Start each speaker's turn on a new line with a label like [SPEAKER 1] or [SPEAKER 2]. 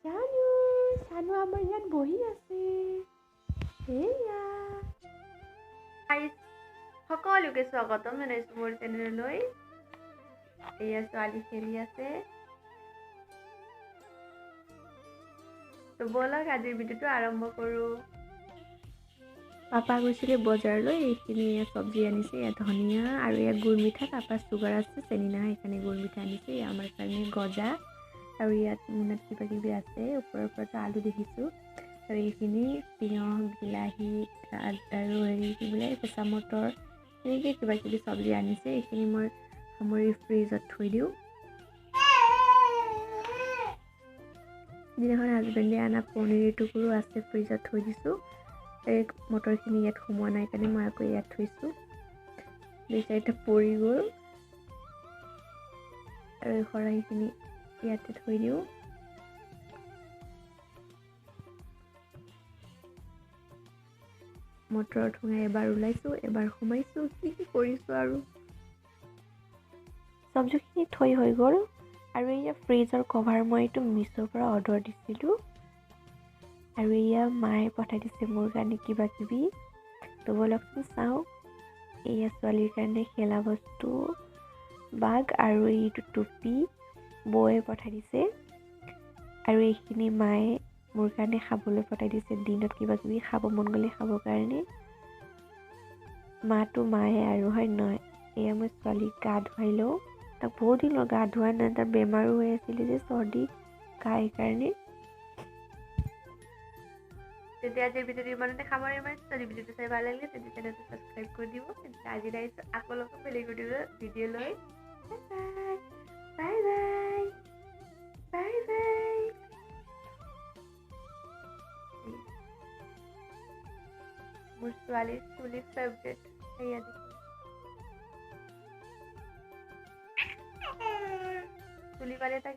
[SPEAKER 1] চানু চানু আমাৰ ইয়াত বহি আছে। এয়া
[SPEAKER 2] সকলোকে স্বাগতম জনাইছোঁ মোৰ চেনেললৈ। এয়া ছোৱালী খেলি আছে। তো ব'লক আজিৰ ভিডিঅ'টো আৰম্ভ কৰোঁ।
[SPEAKER 1] পাপা গৈছিলে বজাৰলৈ, এইখিনি চব্জি আনিছে। ইয়াত ধনিয়া আৰু ইয়াত গুৰ মিঠা। পাপা চুগাৰ আছে, চেনি নাই, সেইকাৰণে গুৰ মিঠা আনিছে। এয়া আমাৰ কাৰণে গজা আৰু ইয়াত মোনাত কিবা কিবি আছে। ওপৰৰ পৰাতো আলু দেখিছোঁ। আৰু এইখিনি তিয়ঁহ, বিলাহী আৰু হেৰি কি বোলে কেঁচা মটৰ, এনেকৈ কিবা কিবি চব্জি আনিছে। এইখিনি মই সামৰি ফ্ৰিজত থৈ দিওঁ। যিদিনাখন হাজবেণ্ডে অনা পনীৰ টুকুৰো আছে, ফ্ৰিজত থৈ দিছোঁ। এই মটৰখিনি ইয়াত সোমোৱা নাই কাৰণে মই আকৌ ইয়াত থৈছোঁ। দুই চাৰিটা পৰি গ'ল। আৰু এই খৰাহীখিনি ইয়াতে থৈ দিওঁ। মটৰৰ ঠোঙা এবাৰ ওলাইছোঁ, এবাৰ সোমাইছোঁ, কি কি কৰিছোঁ। আৰু চব্জিখিনি থৈ হৈ গ'ল। আৰু এয়া ফ্ৰিজৰ কভাৰ মই এইটো মিছ'ৰ পৰা অৰ্ডাৰ দিছিলোঁ। আৰু এয়া মায়ে পঠাই দিছে মোৰ কাৰণে কিবা কিবি। তো ব'লকচোন চাওঁ। এয়া ছোৱালীৰ কাৰণে খেলা বস্তু, বাঘ আৰু এইটো টুপি বৌয়ে পঠাই দিছে। আৰু এইখিনি মায়ে মোৰ কাৰণে খাবলৈ পঠাই দিছে, দিনত কিবা কিবি খাব মন গ'লে খাবৰ কাৰণে। মাটো মায়ে আৰু হয় নহয়। এয়া মই ছোৱালীক গা ধুৱাই লওঁ। তাক বহুত দিন হ'ল গা ধোৱা নাই, তাৰ বেমাৰো হৈ আছিলে যে চৰ্দি গা, সেইকাৰণে।
[SPEAKER 2] তেতিয়া আজিৰ ভিডিঅ'টো ইমানতে সামৰণি মাৰিছোঁ। যদি ভিডিঅ'টো চাই ভাল লাগিলে তেন্তে চেনেলটো ছাবস্ক্ৰাইব কৰি দিব। তেন্তে আজি আহিছোঁ আকৌ লগ বেলেগ ভিডিঅ' লৈ। Bye bye, bye bye bye. মোৰ ছোৱালীৰ চুলি ফেভৰেট। সেয়া দেখি চুলি পালে তাকে।